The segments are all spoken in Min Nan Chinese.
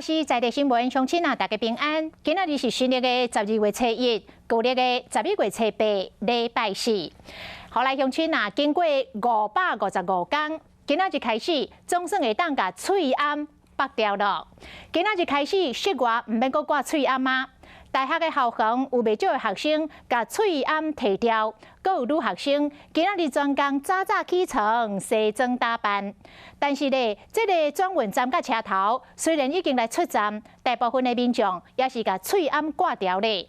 視在地新聞，鄉親啊，大家平安。今仔日是新曆的12月初1，舊曆的11月初8，禮拜四。予來鄉親啊，經過555天，今仔日開始總算會當共喙罨縛掉囉。今仔日開始室外毋免閣掛喙罨啊。大學的校園有袂少的學生共喙罨提掉，閣有女學生今仔日專工早早起床西裝打扮。但是咧，這个轉運站佮車頭雖然已經來出站，大部分的民眾也是共喙罨掛掉咧。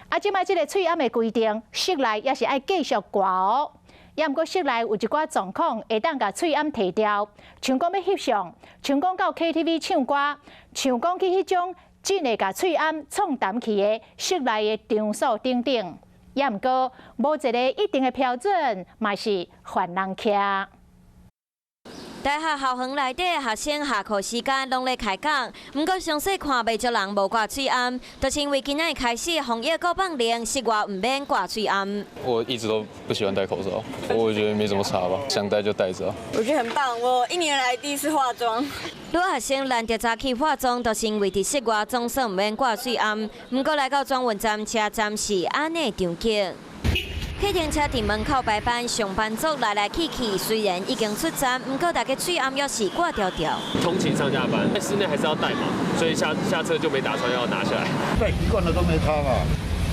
啊，這擺這个喙罨的規定，室內也是愛繼續掛哦。也毋過室內有一寡狀況會當共喙罨提掉，像講欲翕相，像講到 KTV 唱歌，像講去彼種真會共喙罨創澹去的室內的場所等等。也毋過無一个一定的標準，嘛是煩人徛。大學校園內底學生下課時間攏咧開講，毋過詳細看袂少人無掛喙罨，就是因為今仔日開始防疫閣放靈，室外毋免掛喙罨。我一直都不喜歡戴口罩，我覺得沒什麼差吧，想戴就戴著。我覺得很棒，我一年來第一次化妝。女學生難得早起化妝，就是因為佇室外總算毋免掛喙罨。毋過來到轉運站車站是按呢場景。客停車佇門口排班，上班族來來去去，雖然已經出站，毋過大家喙罨猶是掛牢牢。通勤上下班，在室內還是要戴嘛，所以下下車就沒打算要拿下來。戴習慣了都沒差嘛，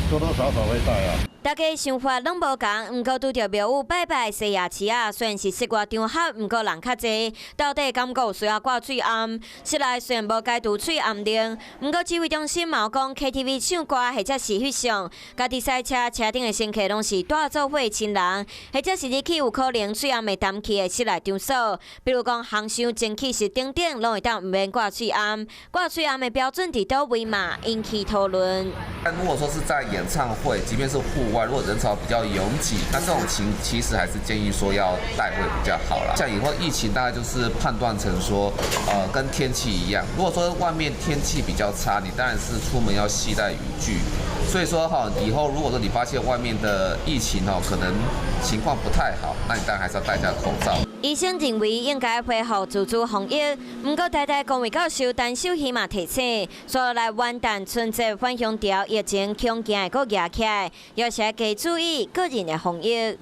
多多少少會戴啊。大家想法攏無仝，毋過拄著廟宇拜拜、踅夜市仔，雖然是室外場合，毋過人較濟，到底敢閣有需要掛喙罨？室內雖然無解除喙罨令，毋過指揮中心嘛有講，KTV 唱歌或者是翕相，家己駛車車頂的乘客攏是帶做伙親人，或者是入去有可能喙罨會澹去的室內場所，比如講烘箱、蒸汽室等等，攏會當毋免掛喙罨。掛喙罨的標準佇佗位嘛，引起討論。但如果說是在演唱會，即便是戶外，如果人潮比較擁擠，那這種情其實還是建議說要戴會比較好啦。像以後疫情大概就是判斷成說，跟天氣一樣，如果說外面天氣比較差，你當然是出門要攜帶雨具。所以說哈，以後如果說你發現外面的疫情哦，可能情況不太好，那你當然還是要戴下口罩。醫生認為應該恢復自主防疫，毋過台大公衛教授陳秀希嘛提醒，煞來元旦春節返鄉潮疫情恐驚會閣夯起來，猶是愛加注意個人的防疫。